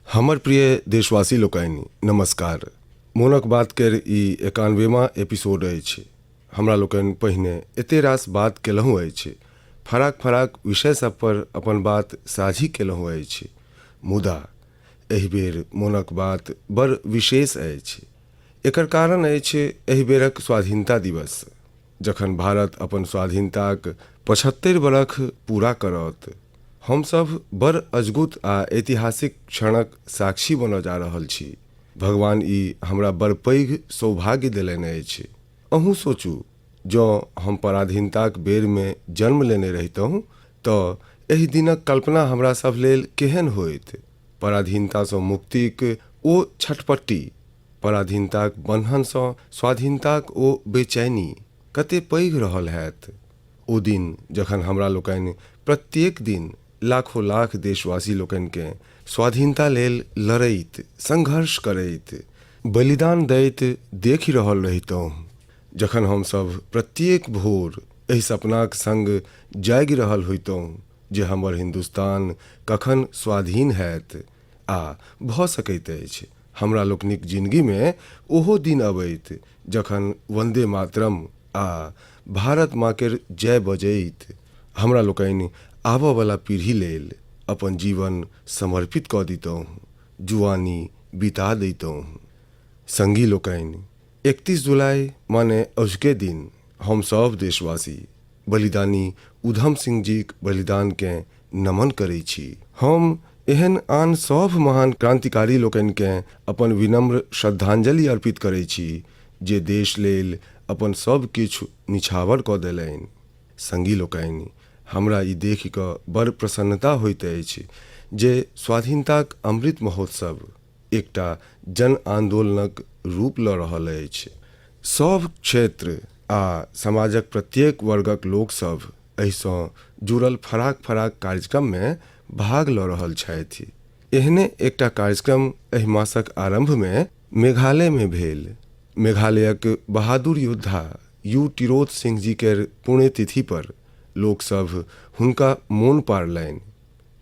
हमर प्रिय देशवासी लोकनि, नमस्कार। मोनक बात केर ई 91वां एपिसोड अछि। हमरा लोकनि पहिने एते रास बात केलहुँ अछि, फराक फराक विषय सब पर अपन बात साझी केलहुँ अछि, मुदा एहि बेर मोनक बात बड़ विशेष अछि। एकर कारण अछि एहि बेरक स्वाधीनता दिवस, जखन भारत अपन स्वाधीनताक 75 बरख पूरा करत। हमसभ बड़ अजगुत आ ऐतिहासिक क्षणक साक्षी बनऽ जा रहल छी। भगवान ई हमरा बड़ पैघ सौभाग्य देलनि अछि। अहूँ सोचू, जँ हम पराधीनताक बेरमे जन्म लेने रहितहुँ तऽ एहि दिनक कल्पना हमरा सभ लेल केहन होइत? पराधीनतासँ मुक्तिक ओ छटपट्टी, पराधीनताक बन्हनसँ स्वाधीनताक ओ बेचैनी कते पैघ रहल हैत? ओ दिन जखन हमरा लोकनि प्रत्येक दिन लाखो लाख देशवासी लोकनिकेँ स्वाधीनता लेल लड़ैत, संघर्ष करैत, बलिदान दैत देखि रहल रहितहुँ, जखन हम सभ प्रत्येक भोर एहि सपनाक संग जागि रहल होइतहुँ जे हमर हिन्दुस्तान कखन स्वाधीन हैत आ भऽ सकैत अछि हमरा लोकनिक जिनगीमे ओहो दिन अबैत जखन वन्दे मातरम आ भारत माँ केर जय बजैत हमरा लोकनि आबऽवला पीढ़ी लेल अपन जीवन समर्पित कऽ दितहुँ, जुआनी बिता दैतहुँ। संगी लोकनि, 31 जुलाई माने अजुके दिन हम सभ देशवासी बलिदानी उधम सिंह जीक बलिदानकेँ नमन करै छी। हम एहन आन सभ महान क्रांतिकारी लोकनिकेँ अपन विनम्र श्रद्धांजलि अर्पित करै छी जे देश लेल अपन सभ किछु निछावर कऽ देलनि। संगी लोकनि, हमरा ई देखि कऽ बड़ प्रसन्नता होइत अछि जे स्वाधीनताक अमृत महोत्सव एकटा जन आन्दोलनक रूप लऽ रहल अछि। सभ क्षेत्र आ समाजक प्रत्येक वर्गक लोकसभ एहिसँ जुड़ल फराक-फराक कार्यक्रममे भाग लऽ रहल छथि। एहने एकटा कार्यक्रम एहि मासक आरम्भमे मेघालयमे भेल। मेघालयक बहादुर योद्धा यू टिरोत सिंह जी केर पुण्यतिथि पर लोकसभ हुनका मोन पाड़लनि।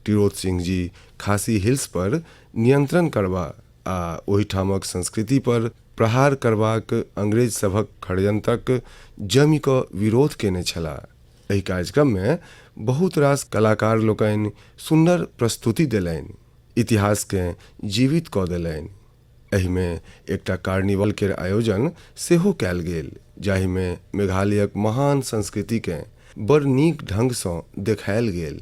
टिरोत सिंह जी खासी हिल्स पर नियंत्रण करबा आ ओहिठामक संस्कृति पर प्रहार करबाक अंग्रेज सभक खड़यंत्रक जमि कऽ विरोध केने छलाह। एहि कार्यक्रममे बहुत रास कलाकार लोकनि सुन्नर प्रस्तुति देलनि, इतिहासकेँ जीवित कऽ देलनि। एहिमे एकटा कार्निवल केर आयोजन सेहो कयल गेल जाहिमे मेघालयक महान संस्कृतिकेँ बड़ नीक ढंगसँ देखायल गेल।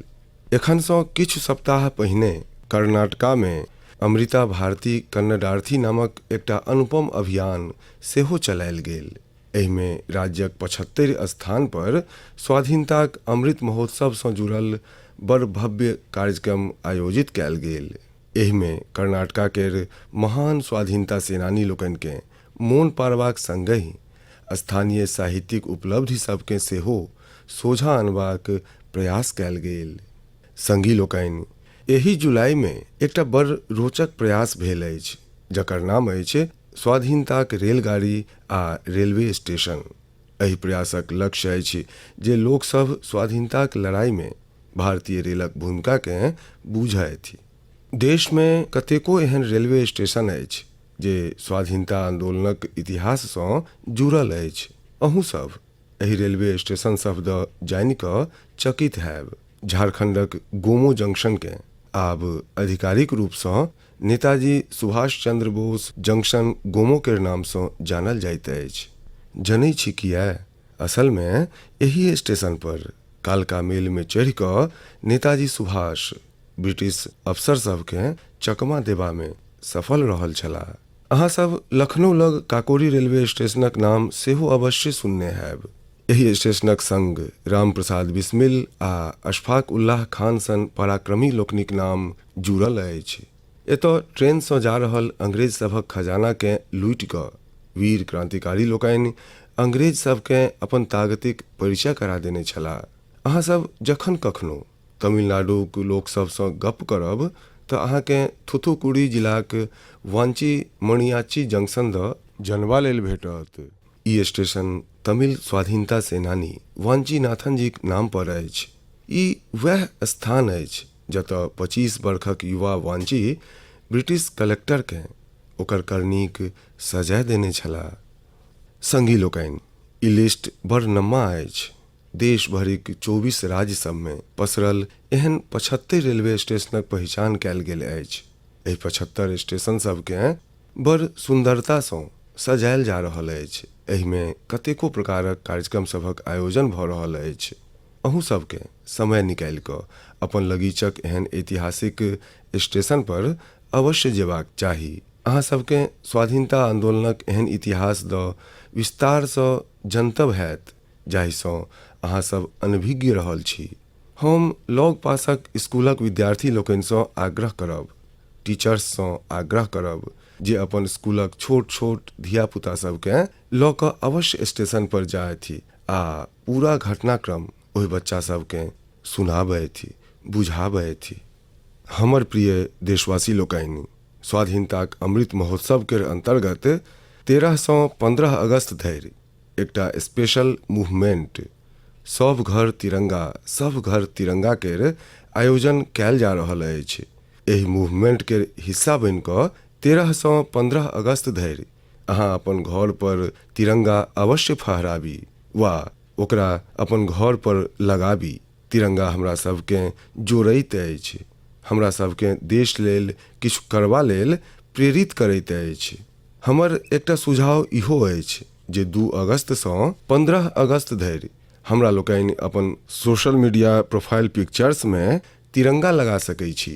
एखनसँ किछु सप्ताह पहिने कर्नाटकामे अमृता भारती कन्नडार्थी नामक एकटा अनुपम अभियान सेहो चलायल गेल। एहिमे राज्यक 75 स्थान पर स्वाधीनताक अमृत महोत्सवसँ जुड़ल बड़ भव्य कार्यक्रम आयोजित कयल गेल। एहिमे कर्नाटका केर महान स्वाधीनता सेनानी लोकनिकेँ मोन पाड़बाक संगहि स्थानीय साहित्यिक उपलब्धि सभकेँ सेहो सोझाँ अनबाक प्रयास कयल गेल। संगी लोकनि, एहि जुलाईमे एकटा बड़ रोचक प्रयास भेल अछि जकर नाम अछि स्वाधीनताक रेलगाड़ी आ रेलवे स्टेशन। एहि प्रयासक लक्ष्य अछि जे लोकसभ स्वाधीनताक लड़ाईमे भारतीय रेलक भूमिकाकेँ बूझथि। देशमे कतेको एहन रेलवे स्टेशन अछि जे स्वाधीनता आन्दोलनक इतिहाससँ जुड़ल अछि। अहूँ सभ एहि रेलवे स्टेशन सभ दऽ जानि कऽ चकित हैब। झारखण्डक गोमो जंक्शनकेँ आब आधिकारिक रूपसँ नेताजी सुभाष चन्द्र बोस जंक्शन गोमो केर नामसँ जानल जाइत अछि। जनै छी किए? असलमे एहि स्टेशन पर कालका मेलमे चढ़ि कऽ नेताजी सुभाष ब्रिटिश अफसर सभकेँ चकमा देबामे सफल रहल छलाह। अहाँ सभ लखनऊ लग काकोरी रेलवे स्टेशनक नाम सेहो अवश्य सुनने हैब। एहि स्टेशनक संग राम प्रसाद बिस्मिल आ अशफाक उल्लाह खान सन पराक्रमी लोकनिक नाम जुड़ल अछि। एतय ट्रेनसँ जा रहल अंग्रेज सभक खजानाकेँ लूटि कऽ वीर क्रांतिकारी लोकनि अंग्रेज सभकेँ अपन तागतिक परिचय करा देने छलाह। अहाँ सभ जखन कखनो तमिलनाडुक लोक सभसँ गप्प करब तऽ अहाँकेँ थूथुकुडी जिलाक वांची मणियाच्ची जंक्शन दऽ जनबा लेल भेटत। ई स्टेशन तमिल स्वाधीनता सेनानी वांचीनाथन जीक नाम पर अछि। ई वएह स्थान अछि जतय 25 बरखक युवा वांची ब्रिटिश कलेक्टरकेँ ओकर करनीक सजाय देने छलाह। संगी लोकनि, ई लिस्ट बड़ नम्मा अछि। देश भरिक 24 राज्य सभमे पसरल एहन 75 रेलवे स्टेशनक पहिचान कयल गेल अछि। एहि 75 स्टेशन सभकेँ बड़ सुन्दरतासँ सजायल जा रहल अछि। एहिमे कतेको प्रकारक कार्यक्रम सभक आयोजन भऽ रहल अछि। अहूँ सभकेँ समय निकालि कऽ अपन लगीचक एहन ऐतिहासिक स्टेशन पर अवश्य जेबाक चाही। अहाँ सभकेँ स्वाधीनता आन्दोलनक एहन इतिहास दऽ विस्तारसँ जनतब हैत जाहिसँ अहाँ सभ अनभिज्ञ रहल छी। हम लगपासक स्कूलक विद्यार्थी लोकनिसँ आग्रह करब, टीचर्ससँ आग्रह करब जे अपन स्कूलक छोट-छोट धिया-पुता सभकेँ लऽ कऽ अवश्य स्टेशन पर जाथि आ पूरा घटनाक्रम ओहि बच्चा सभकेँ सुनाबथि, बुझाबथि। हमर प्रिय देशवासी लोकनि, स्वाधीनताक अमृत महोत्सव केर अन्तर्गत 13 सँ 15 अगस्त धरि एकटा स्पेशल मूवमेंट सभ घर तिरंगा सभ घर तिरंगा केर आयोजन कयल जा रहल अछि। एहि मूवमेंट केर हिस्सा बनि कऽ 13 सँ 15 अगस्त धरि अहाँ अपन घर पर तिरंगा अवश्य फहराबी वा ओकरा अपन घर पर लगाबी। तिरंगा हमरा सभकेँ जोड़ैत अछि, हमरा सभकेँ देश लेल किछु करबा लेल प्रेरित करैत अछि। हमर एकटा सुझाव इहो अछि जे 2 अगस्तसँ 15 अगस्त धरि हमरा लोकनि अपन सोशल मीडिया प्रोफाइल पिक्चर्समे तिरंगा लगा सकै छी।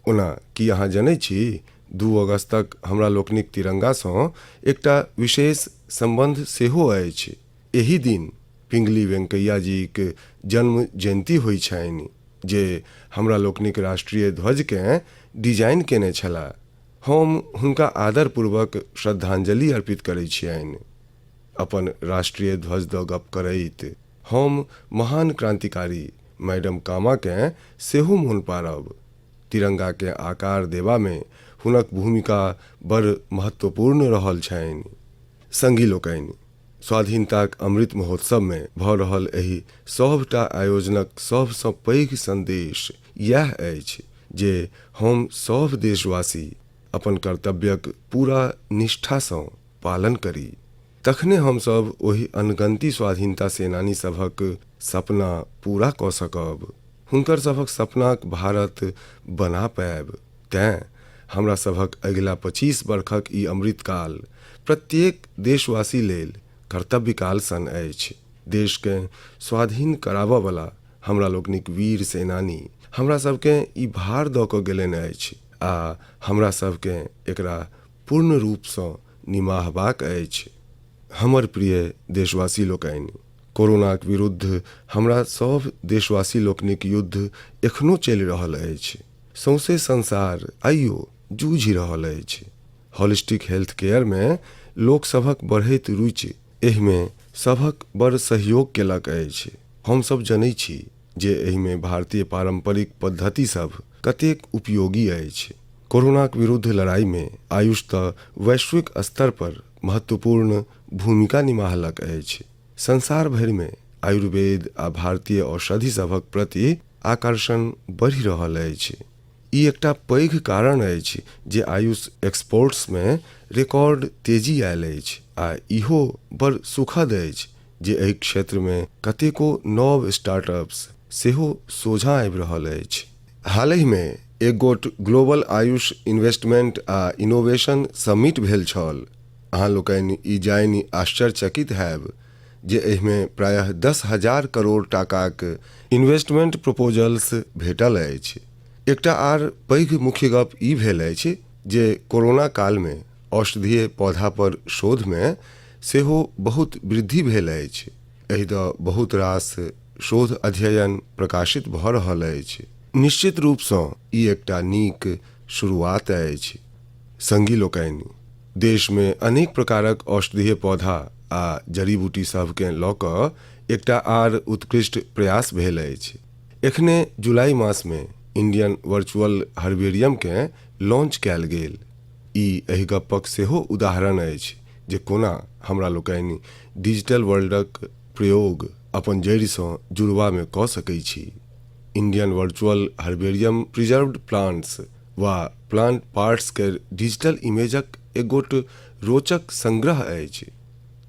ओना की अहाँ जनै छी 2 अगस्तक हमरा लोकनिक तिरंगासँ एकटा विशेष सम्बन्ध सेहो अछि। एही दिन पिंगली वेंकैया जीक जन्म जयन्ती होइ छनि जे हमरा लोकनिक राष्ट्रीय ध्वजकेँ डिजाइन केने छलाह। हम हुनका आदरपूर्वक श्रद्धांजलि अर्पित करै छियनि। अपन राष्ट्रीय ध्वज दऽ गप करैत हम महान क्रांतिकारी मैडम कामाकेँ सेहो मोन पाड़ब। तिरंगाकेँ आकार देबामे हुनक भूमिका बड़ महत्वपूर्ण रहल छनि। संगी लोकनि, स्वाधीनताक अमृत महोत्सवमे भऽ रहल एहि सभटा आयोजनक सभसँ पैघ संदेश इएह अछि जे हम सभ देशवासी अपन कर्तव्यक पूरा निष्ठासँ पालन करी। तखने हम सभ ओहि अनगनती स्वाधीनता सेनानी सभक सपना पूरा कऽ सकब, हुनकर सभक सपनाक भारत बना पायब। तेँ हमरा सभक अगिला 25 बरखक ई अमृतकाल प्रत्येक देशवासी लेल कर्तव्यकाल सन अछि। देशकेँ स्वाधीन कराबऽवला हमरा लोकनिक वीर सेनानी हमरा सभकेँ ई भार दऽ कऽ गेलनि अछि आ हमरा सभकेँ एकरा पूर्ण रूपसँ निमाहबाक अछि। हमर प्रिय देशवासी लोकनि, कोरोनाक विरुद्ध हमरा सभ देशवासी लोकनिक युद्ध एखनो चलि रहल अछि। सौंसे संसार आइयो जूझि रहल अछि। होलिस्टिक हेल्थ केयरमे लोक सभक बढ़ैत रुचि एहिमे सभक बड़ सहयोग केलक अछि। हम सभ जनै छी जे एहिमे भारतीय पारम्परिक पद्धति सभ कतेक उपयोगी अछि। कोरोनाक विरुद्ध लड़ाइमे आयुष तऽ वैश्विक स्तर पर महत्वपूर्ण भूमिका निमाहलक अछि। संसार भरिमे आयुर्वेद आ भारतीय औषधि सभक प्रति आकर्षण बढ़ि रहल अछि। ई एकटा पैघ कारण अछि जे आयुष एक्सपोर्ट्समे रिकॉर्ड तेजी आयल अछि आ इहो बड़ सुखद अछि जे एहि क्षेत्रमे कतेको नव स्टार्टअप्स सेहो सोझाँ आबि रहल अछि। हालहिमे एक गोट ग्लोबल आयुष इन्वेस्टमेंट आ इनोवेशन समिट भेल छल। अहाँ लोकनि ई जानि आश्चर्यचकित हैब जे एहिमे प्रायः 10,000 करोड़ टाकाक इन्वेस्टमेंट प्रपोजल्स भेटल अछि। एकटा आर पैघ मुख्य गप ई भेल अछि जे कोरोना कालमे औषधीय पौधा पर शोधमे सेहो बहुत वृद्धि भेल अछि। एहि दऽ बहुत रास शोध अध्ययन प्रकाशित भऽ रहल अछि। निश्चित रूपसँ ई एकटा नीक शुरुआत अछि। संगी लोकनि, देशमे अनेक प्रकारक औषधीय पौधा आ जड़ी-बूटी सभकेँ लऽ कऽ एकटा आर उत्कृष्ट प्रयास भेल अछि। एखने जुलाई मासमे इंडियन वर्चुअल हर्बेरियमकेँ लॉन्च कयल गेल। ई एहि गप्पक सेहो उदाहरण अछि जे कोना हमरा लोकनि डिजिटल वर्ल्डक प्रयोग अपन जड़िसँ जुड़बामे कऽ सकैत छी। Indian virtual herbarium preserved plants वा प्लांट पार्ट्स केर डिजिटल इमेजक एकगोट रोचक संग्रह अछि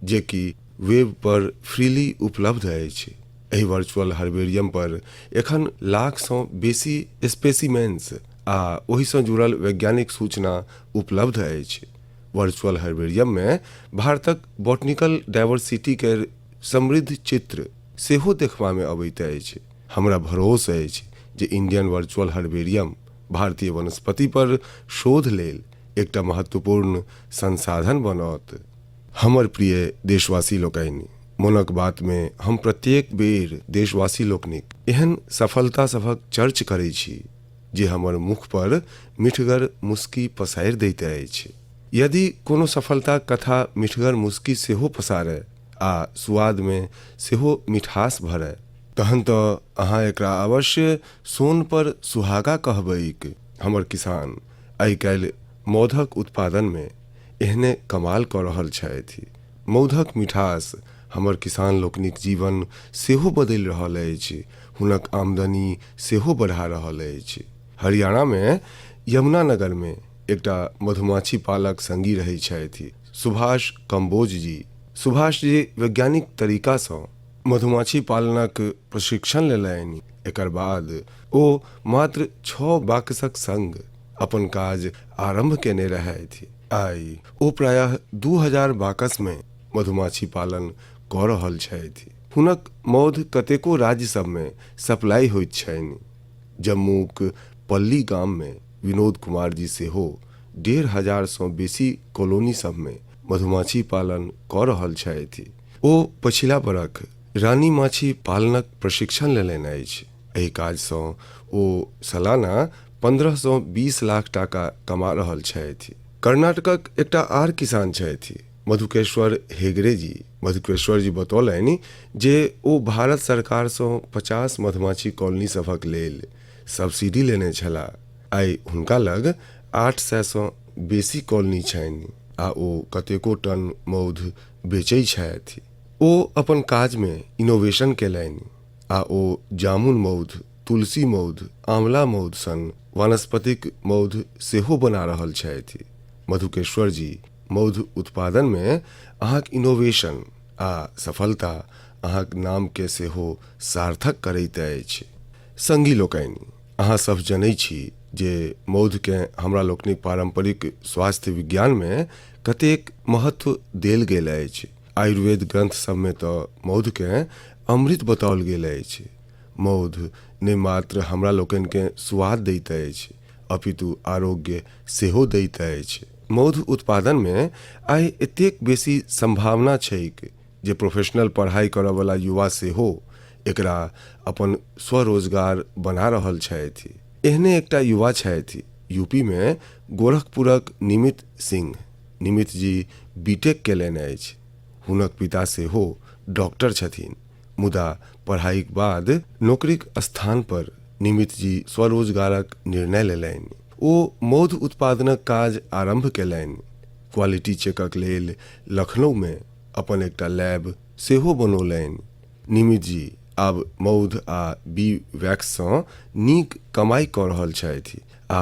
जे कि वेब पर फ्रीली उपलब्ध अछि। एहि वर्चुअल हर्बेरियम पर एखन लाखसँ बेसी स्पेसिमेन्स आ ओहिसँ जुड़ल वैज्ञानिक सूचना उपलब्ध अछि। वर्चुअल हर्बेरियममे भारतक बॉटनिकल डाइवर्सिटी केर समृद्ध चित्र सेहो देखबामे अबैत अछि। हमरा भरोस अछि जे इंडियन वर्चुअल हर्बेरियम भारतीय वनस्पति पर शोध लेल एकटा महत्वपूर्ण संसाधन बनत। हमर प्रिय देशवासी लोकनि, मोनक बातमे हम प्रत्येक बेर देशवासी लोकनिक एहन सफलता सभक चर्च करै छी जे हमर मुख पर मिठगर मुस्की पसारि दैत अछि। यदि कोनो सफलताक कथा मिठगर मुस्की सेहो पसारय आ सुआदमे सेहो मिठास भरय, तहन तऽ अहाँ एकरा अवश्य सोन पर सुहागा कहबैक। हमर किसान आइ-काल्हि मौधक उत्पादनमे एहने कमाल कऽ रहल छथि। मौधक मिठास हमर किसान लोकनिक जीवन सेहो बदलि रहल अछि, हुनक आमदनी सेहो बढ़ा रहल अछि। हरियाणामे यमुनानगरमे एकटा मधुमाछी पालक संगी रहै छथि, सुभाष कम्बोज जी। सुभाष जी वैज्ञानिक तरीकासँ मधुमाछी पालनक प्रशिक्षण लेलनि। एकर बाद ओ मात्र छओ बाकसक संग अपन काज आरम्भ केने रहथि। आइ ओ प्रायः 2000 बाकसमे मधुमाछी पालन कऽ रहल छथि। हुनक मौध कतेको राज्य सभमे सप्लाई होइत छनि। जम्मूक पल्ली गाममे विनोद कुमार जी सेहो 1500 सँ बेसी कॉलोनी सभमे मधुमाछी पालन कऽ रहल छथि। ओ पछिला बरख रानी माछी पालनक प्रशिक्षण लेलनि अछि। एहि काजसँ ओ सालाना 15 सँ 20 लाख टाका कमा रहल छथि। कर्नाटकक एकटा आर किसान छथि मधुकेश्वर हेगड़े जी। मधुकेश्वर जी बतौलनि जे ओ भारत सरकारसँ 50 मधुमाछी कॉलोनी सभक लेल सब्सिडी लेने छलाह। आइ हुनका लग 800 सँ बेसी कॉलोनी छनि आ ओ कतेको टन मौध बेचै छथि। ओ अपन काजमे इनोवेशन केलनि आ ओ जामुन मौध, तुलसी मौध, आंवला मौध सन वानस्पतिक मौध सेहो बना रहल छथि। मधुकेश्वर जी, मौध उत्पादनमे अहाँक इनोवेशन आ सफलता अहाँक नामकेँ सेहो सार्थक करैत अछि। संगी लोकनि, अहाँ सभ जनै छी जे मौधकेँ हमरा लोकनिक पारम्परिक स्वास्थ्य विज्ञानमे कतेक महत्व देल गेल अछि। आयुर्वेद ग्रन्थ सभमे तँ मौधकेँ अमृत बताओल गेल अछि। मौध ने मात्र हमरा लोकनिकेँ सुआद दैत अछि, अपितु आरोग्य सेहो दैत अछि। मौध उत्पादनमे आइ एतेक बेसी सम्भावना छैक जे प्रोफेशनल पढ़ाइ करऽवला युवा सेहो एकरा अपन स्वरोजगार बना रहल छथि। एहने एकटा युवा छथि यूपीमे गोरखपुरक निमित सिंह। निमित जी बीटेक केलनि अछि। हुनक पिता सेहो डॉक्टर छथिन। मुदा पढ़ाइक बाद नौकरीक स्थान पर निमित जी स्वरोजगारक निर्णय लेलनि। ओ मौध उत्पादनक काज आरम्भ केलनि। क्वालिटी चेकक लेल लखनऊमे अपन एकटा लैब सेहो बनौलनि। निमित जी आब मौध आ बी वैक्ससँ नीक कमाइ कऽ रहल छथि आ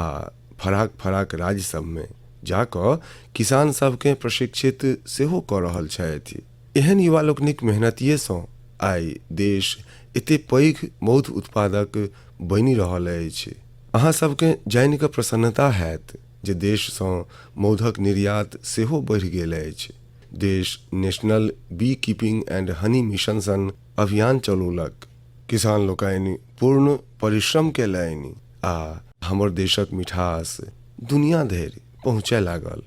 फराक-फराक राज्य सभमे जा कऽ किसान सभकेँ प्रशिक्षित सेहो कऽ रहल छथि। एहन युवा लोकनिक मेहनतिएसँ आइ देश एते पैघ मौध उत्पादक बनि रहल अछि। अहाँ सभकेँ जानि कऽ प्रसन्नता हएत जे देशसँ मौधक निर्यात सेहो बढ़ि गेल अछि। देश national bee keeping and honey mission सन अभियान चलौलक। किसान लोकनि पूर्ण परिश्रम केलनि आ हमर देशक मिठास दुनिया धरि पहुँचय लागल।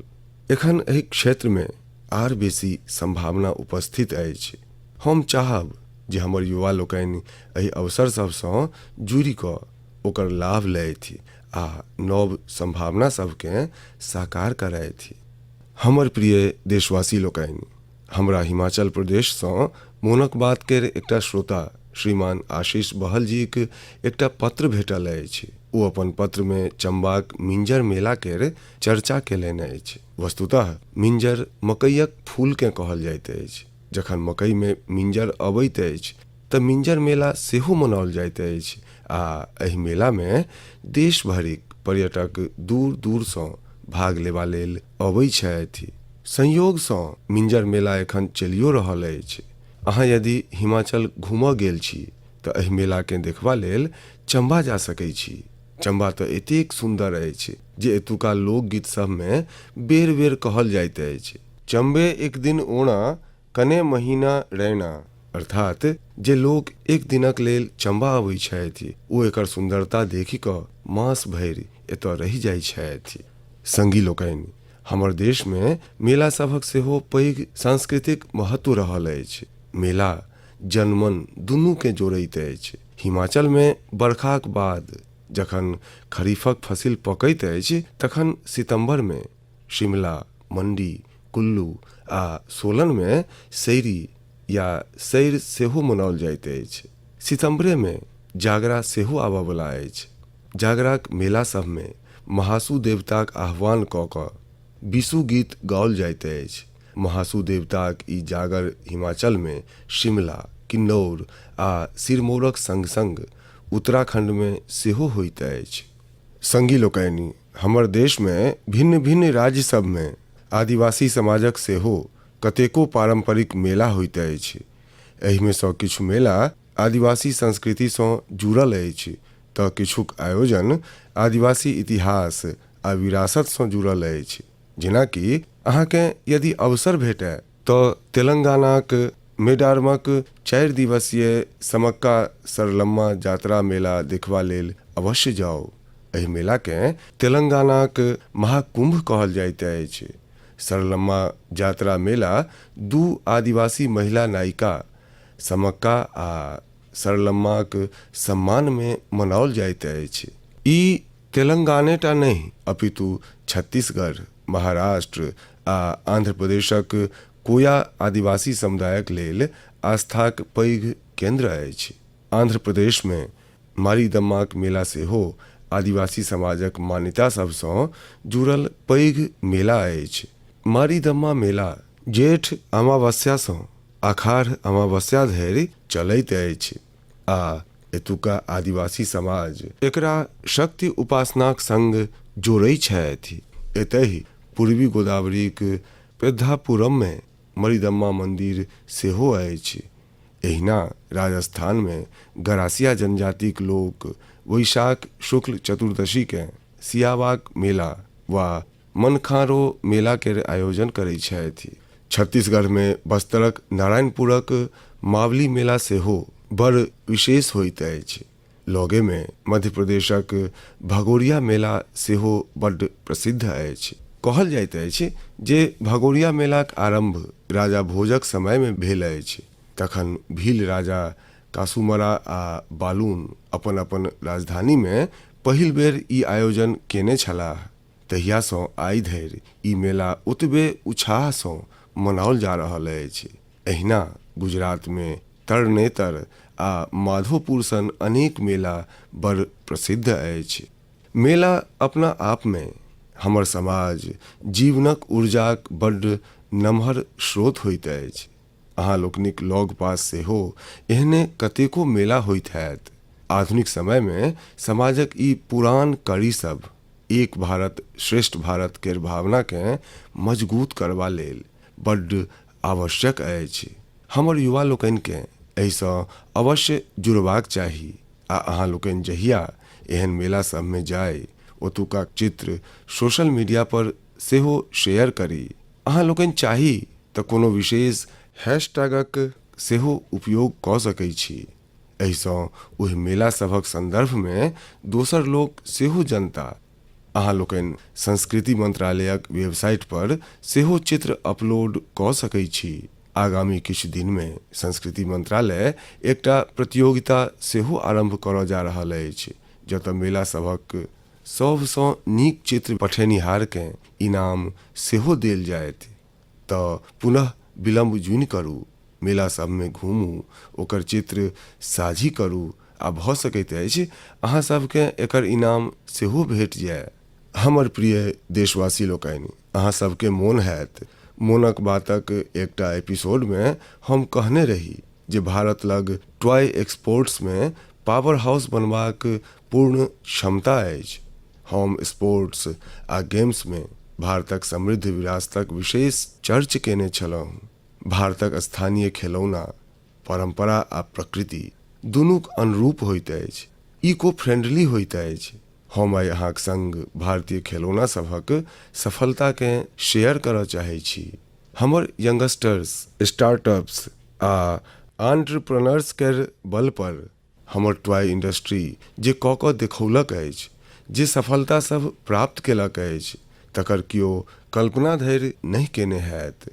एखन एहि क्षेत्रमे आर बेसी सम्भावना उपस्थित अछि। हम चाहब जे हमर युवा लोकनि एहि अवसर सभसँ जुड़ि कऽ ओकर लाभ लैथि आ नव सम्भावना सभकेँ साकार करथि। हमर प्रिय देशवासी लोकनि, हमरा हिमाचल प्रदेशसँ मोनक बात केर एकटा श्रोता श्रीमान आशीष बहल जीक एकटा पत्र भेटल अछि। ओ अपन पत्रमे चम्बाक मिंजर मेला केर चर्चा केलनि अछि। वस्तुतः मिंजर मकइयक फूलकेँ कहल जाइत अछि। जखन मकइमे मिंजर अबैत अछि तऽ मिंजर मेला सेहो मनाओल जाइत अछि आ एहि मेलामे देश भरिक पर्यटक दूर दूरसँ भाग लेबा लेल अबै छथि। संयोगसँ मिंजर मेला एखन चलियो रहल अछि। अहाँ यदि हिमाचल घूमऽ गेल छी तऽ एहि मेलाकेँ देखबा लेल चम्बा जा सकै छी। चम्बा तऽ एतेक सुन्दर अछि जे एतुका लोकगीत सभमे बेर-बेर कहल जाइत अछि। चम्बे एक दिन ओणा, कने महीना रैणा। अर्थात जे लोक एक दिनक लेल चम्बा अबै छथि ओ एकर सुन्दरता देखि कऽ मास भरि एतऽ रहि जाइ छथि। संगी लोकनि, हमर देशमे मेला सभक सेहो पैघ सांस्कृतिक महत्व रहल अछि। मेला जनमन दुनूकेँ जोड़ैत अछि। हिमाचलमे बरखाक बाद जखन खरीफक फसिल पकैत अछि तखन सितम्बरमे शिमला, मंडी, कुल्लू आ सोलनमे सैरी या सैर सेहो मनाओल जाइत अछि। सितम्बरेमे जागरा सेहो आबऽवला अछि। जागराक मेला सभमे महासु देवताक आह्वान कऽ कऽ बिसु गीत गाओल जाइत अछि। महासु देवताक ई जागर हिमाचलमे शिमला, किन्नौर आ सिरमौरक संग-संग उत्तराखंडमे सेहो होइत अछि। संगी लोकनि, हमर देशमे भिन्न-भिन्न राज्य सभमे आदिवासी समाजक सेहो कतेको पारंपरिक मेला होइत अछि। एहिमे सँ किछु मेला आदिवासी संस्कृतिसँ जुड़ल अछि तऽ किछुक आयोजन आदिवासी इतिहास आ विरासतसँ जुड़ल अछि। जेनाकि अहाँकेँ यदि अवसर भेटय तऽ तेलंगानाक मेडारमक चारि दिवसीय समक्का सरलम्मा जातरा मेला देखबा लेल अवश्य जाउ। एहि मेलाकेँ तेलंगानाक महाकुंभ कहल जाइत अछि। सरलम्मा जातरा मेला दू आदिवासी महिला नायिका समक्का आ सरलम्माक सम्मानमे मनाओल जाइत अछि। ई तेलंगानेटा नहि अपितु छत्तीसगढ़, महाराष्ट्र आ आंध्र प्रदेशक कोया आदिवासी समुदायक लेल आस्थाक पैघ केंद्र अछि। आंध्र प्रदेशमे मारीदम्माक मेला सेहो आदिवासी समाजक मान्यता सभसँ जुड़ल पैघ मेला अछि। मारीदम्मा मेला जेठ अमावस्यासँ आषाढ़ अमावस्या धरि चलैत अछि आ एतुका आदिवासी समाज एकरा शक्ति उपासनाक संग जोड़ै छथि। एतहि पूर्वी गोदावरीक पेद्धापुरममे मरिदम्मा मन्दिर सेहो अछि। एहिना राजस्थानमे गरासिया जनजातिक लोक वैशाख शुक्ल चतुर्दशीकेँ सियावाक मेला वा मनखारो मेला केर आयोजन करै छथि। छत्तीसगढ़मे बस्तरक नारायणपुरक मावली मेला सेहो बड़ विशेष होइत अछि। लगेमे मध्य प्रदेशक भगोरिया मेला सेहो बड्ड प्रसिद्ध अछि। कहल जाइत अछि जे भगोरिया मेलाक आरम्भ राजा भोजक समयमे भेल अछि। तखन भील राजा कासुमरा आ बालून अपन-अपन राजधानीमे पहिल बेर ई आयोजन केने छलाह। तहियासँ आइ धरि ई मेला ओतबे उछाहसँ मनाओल जा रहल अछि। एहिना गुजरातमे तरनेतर आ माधोपुर सन अनेक मेला बड़ प्रसिद्ध अछि। मेला अपना आपमे हमर समाज जीवनक ऊर्जाक बड्ड नमहर स्रोत होइत अछि। अहाँ लोकनिक लग पास सेहो एहने कतेको मेला होइत हैत। आधुनिक समयमे समाजक ई पुरान कड़ी सभ एक भारत श्रेष्ठ भारत केर भावनाकेँ मजगूत करबा लेल बड्ड आवश्यक अछि। हमर युवा लोकनिकेँ एहिसँ अवश्य जुड़बाक चाही आ अहाँ लोकनि जहिया एहन मेला सभमे जाइ ओतुका चित्र सोशल मीडिया पर सेहो शेयर करी। अहाँ लोकनि चाही तऽ कोनो विशेष हैशटैगक सेहो उपयोग कऽ सकै छी। एहिसँ ओहि मेला सभक सन्दर्भमे दोसर लोक सेहो जनता। अहाँ लोकनि संस्कृति मंत्रालयक वेबसाइट पर सेहो चित्र अपलोड कऽ सकै छी। आगामी किछु दिनमे संस्कृति मंत्रालय एकटा प्रतियोगिता सेहो आरम्भ करय जा रहल अछि जतय मेला सभक सभसँ नीक चित्र पठेनिहारकेँ इनाम सेहो देल जायत। तऽ पुनः विलम्ब जुनि करू, मेला सभमे घूमू, ओकर चित्र साझी करू आ भऽ सकैत अछि अहाँ सभकेँ एकर इनाम सेहो भेट जाय। हमर प्रिय देशवासी लोकनि, अहाँ सभकेँ मोन हैत, मोनक बातक एकटा एपिसोडमे हम कहने रही जे भारत लग टॉय एक्सपोर्ट्समे पावर हाउस बनबाक पूर्ण क्षमता अछि। हम स्पोर्ट्स आ गेम्समे भारतक समृद्ध विरासतक विशेष चर्च केने छलहुँ। भारतक स्थानीय खेलौना परम्परा आ प्रकृति दुनूक अनुरूप होइत अछि, इको फ्रेंडली होइत अछि। हम आइ अहाँक संग भारतीय खेलौना सभक सफलताकेँ शेयर करय चाहैत छी। हमर यंगस्टर्स, स्टार्टअप्स आ आंट्रप्रनर्स केर बल पर हमर टॉय इंडस्ट्री जे कऽ कऽ देखौलक अछि, जे सफलता सभ प्राप्त केलक अछि, तकर कियो कल्पना धरि नहि केने होयत।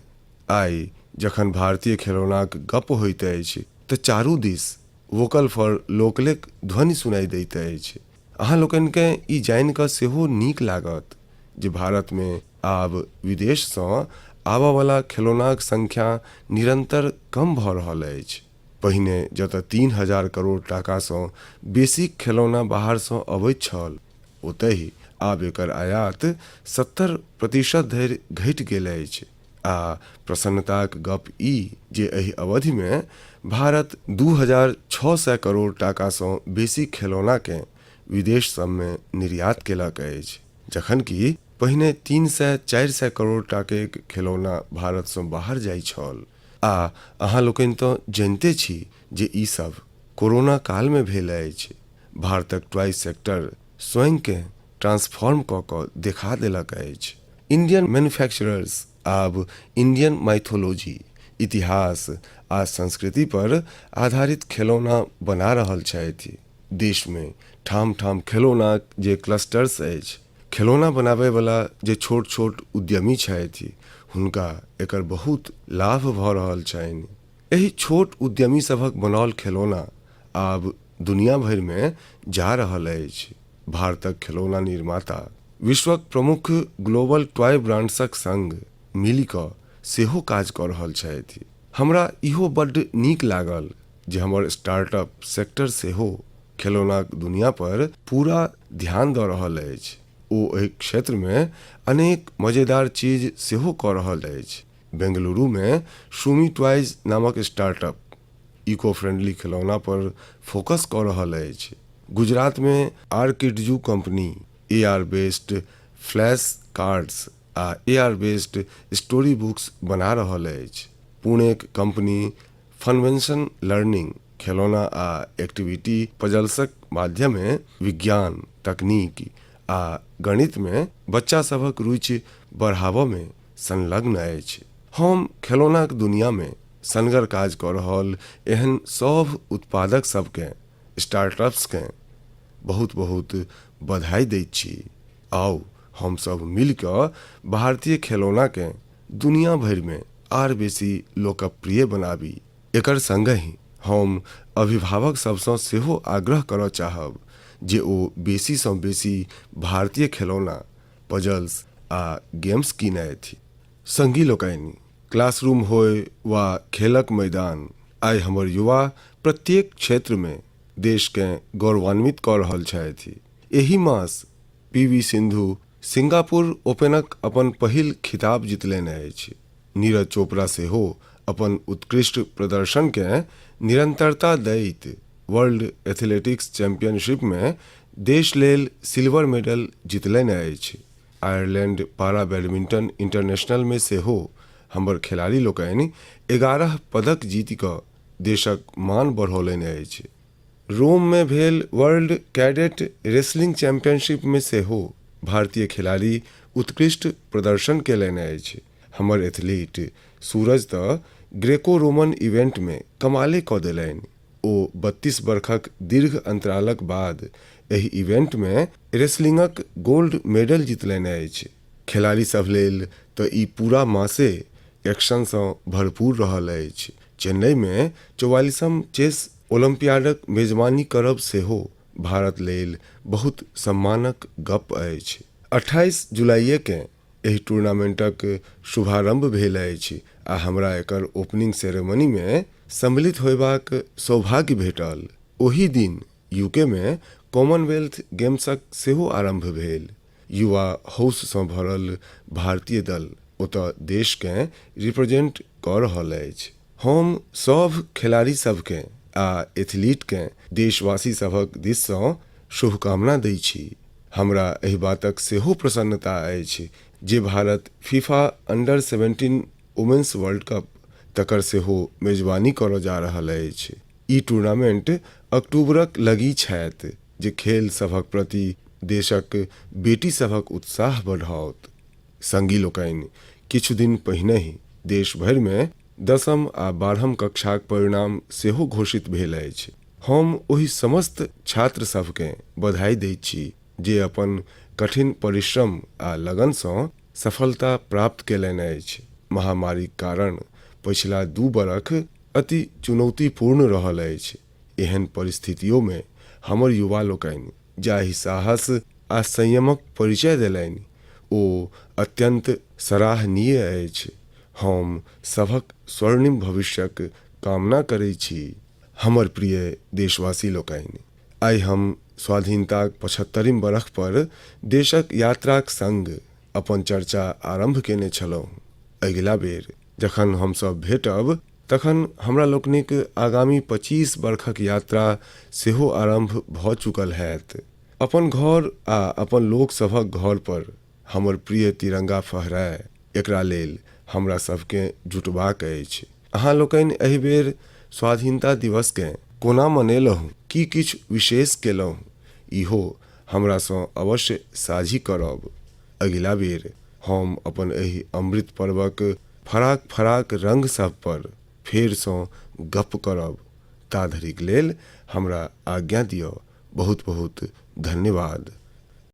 आइ जखन भारतीय खेलौनाक गप्प होइत अछि तऽ चारू दिस वोकल फॉर लोकलेक ध्वनि सुनाइ दैत अछि। अहाँ लोकनिकेँ ई जानि कऽ सेहो नीक लागत जे भारतमे आब विदेशसँ आबयवला खेलौनाक संख्या निरंतर कम भऽ रहल अछि। पहिने जतय 3000 करोड़ टाकासँ बेसीक खेलौना बाहरसँ अबैत छल, ओतहि आब एकर आयात 70% धरि घटि गेल अछि आ प्रसन्नताक गप ई जे एहि अवधिमे भारत 2600 करोड़ टाकासँ बेसीक खेलौनाकेँ विदेश सभमे निर्यात केलक अछि, जखन कि पहिने 300-400 करोड़ टाकेक खेलौना भारतसँ बाहर जाइत छल। आ अहाँ लोकनि तँ जनिते छी जे ई सभ कोरोना कालमे भेल अछि। भारतक टॉय सेक्टर स्वयंकेँ ट्रांसफॉर्म कऽ कऽ देखा देलक अछि। इंडियन मैन्युफैक्चरर्स आब इंडियन माइथोलॉजी, इतिहास आ संस्कृति पर आधारित खेलौना बना रहल छथि। देशमे ठाम-ठाम खेलौनाक जे क्लस्टर्स अछि, खेलौना बनाबयवला जे छोट-छोट उद्यमी छथि, हुनका एकर बहुत लाभ भऽ रहल छनि। एहि छोट उद्यमी सभक बनाओल खेलौना आब दुनिया भरिमे जा रहल अछि। भारतक खेलौना निर्माता विश्वक प्रमुख ग्लोबल टॉय ब्रांड्सक संग मिलि कऽ सेहो काज कऽ रहल छथि। हमरा इहो बड्ड नीक लागल जे हमर स्टार्टअप सेक्टर सेहो खेलौनाक दुनिया पर पूरा ध्यान दऽ रहल अछि। ओ एहि क्षेत्रमे अनेक मजेदार चीज सेहो कऽ रहल अछि। बेंगलुरुमे शूमी टॉयज नामक स्टार्टअप इको फ्रेंडली खेलौना पर फोकस कऽ रहल अछि। गुजरातमे आर्किडजू company AR based flash cards आ एआर बेस्ड स्टोरी बुक्स बना रहल अछि। पुणेक कंपनी फनवेंशन लर्निंग खेलौना आ एक्टिविटी पजल्सक माध्यमे विज्ञान, तकनीक आ गणितमे बच्चा सभक रुचि बढ़ाबऽमे संलग्न अछि। हम खेलौनाक दुनियामे सनगर काज कऽ रहल एहन सभ उत्पादक सभकेँ, स्टार्टअप्सकेँ बहुत-बहुत बधाई दैत छी। आउ हम सभ मिलि कऽ भारतीय खेलौनाकेँ दुनिया भरिमे आर बेसी लोकप्रिय बनाबी। एकर संगहि हम अभिभावक सभसँ सेहो आग्रह करय चाहब जे ओ बेसीसँ बेसी भारतीय खेलौना, पजल्स आ गेम्स कीनथि। संगी लोकनि, क्लासरूम होय वा खेलक मैदान, आइ हमर युवा प्रत्येक क्षेत्रमे देशकेँ गौरवान्वित कऽ रहल छथि। एहि मास पी.वी सिंधु सिंगापुर ओपनक अपन पहिल खिताब जीतलनि अछि। नीरज चोपड़ा सेहो अपन उत्कृष्ट प्रदर्शनकेँ निरंतरता दैत वर्ल्ड एथलेटिक्स चैंपियनशिपमे देश लेल सिल्वर मेडल जीतलनि अछि। आयरलैंड पारा बैडमिंटन इंटरनेशनलमे सेहो हमर खेलाड़ी लोकनि 11 पदक जीति कऽ देशक मान बढ़ौलनि अछि। रोममे भेल वर्ल्ड कैडेट रेसलिंग चैंपियनशिपमे सेहो भारतीय खेलाड़ी उत्कृष्ट प्रदर्शन केलनि अछि। हमर एथलीट सूरज तऽ ग्रेको रोमन इवेंटमे कमाले कऽ देलनि। ओ 32 बरखक दीर्घ अंतरालक बाद एहि इवेंटमे रेसलिंगक गोल्ड मेडल जीतलनि अछि। खेलाड़ी सभ लेल तऽ ई पूरा मासे एक्शनसँ भरपूर रहल अछि। चेन्नईमे चौवालीसम चेस ओलंपियाडक मेजबानी करब सेहो भारत लेल बहुत सम्मानक गप्प अछि। 28 जुलाइएकेँ एहि टूर्नामेंटक शुभारंभ भेल अछि आ हमरा एकर ओपनिंग सेरेमनीमे सम्मिलित होयबाक सौभाग्य भेटल। ओही दिन यूकेमे कॉमनवेल्थ गेम्सक सेहो आरंभ भेल। युवा हौससँ भरल भारतीय दल ओतय देशकेँ रिप्रेजेंट कऽ रहल अछि। हम सभ खेलाड़ी सभकेँ आ एथलीटकेँ देशवासी सभक दिससँ शुभकामना दैत छी। हमरा एहि बातक सेहो प्रसन्नता अछि जे Bharat FIFA under 17 women's world cup तकर सेहो मेजबानी करय जा रहल अछि। ई टूर्नामेंट अक्टूबरक लगीच हैत जे खेल सभक प्रति देशक बेटी सभक उत्साह बढ़ाओत। संगी लोकनि, किछु दिन पहिनहि देश भरिमे दसम आ बारहम कक्षाक परिणाम सेहो घोषित भेल अछि। हम ओहि समस्त छात्र सभकेँ बधाई दैत छी जे अपन कठिन परिश्रम आ लगनसँ सफलता प्राप्त कयलनि अछि। महामारीक कारण पछिला दू बरख अति चुनौतीपूर्ण रहल अछि। एहन परिस्थितियोमे हमर युवा लोकनि जाहि साहस आ संयमक परिचय देलनि ओ अत्यन्त सराहनीय अछि। हम सभक स्वर्णिम भविष्यक कामना करैत छी। हमर प्रिय देशवासी लोकनि, आइ हम स्वाधीनताक पचहत्तरिम बरख पर देशक यात्राक संग अपन चर्चा आरम्भ कयने छलहुँ। अगिला बेर जखन हमसभ भेटब तखन हमरा लोकनिक आगामी 25 बरखक यात्रा सेहो आरम्भ भऽ चुकल हैत। अपन घर आ अपन लोक सभक घर पर हमर प्रिय तिरंगा फहराय, एकरा लेल हमरा सभकेँ जुटबाक अछि। अहाँ लोकनि एहि बेर स्वाधीनता दिवसकेँ कोना मनेलहुँ, की किछु विशेष केलहुँ, इहो हमरासँ अवश्य साझी करब। अगिला बेर हम अपन एहि अमृत पर्वक फराक-फराक रंग सभ पर फेरसँ गप्प करब। ता धरिक लेल हमरा आज्ञा दिअ। बहुत-बहुत धन्यवाद।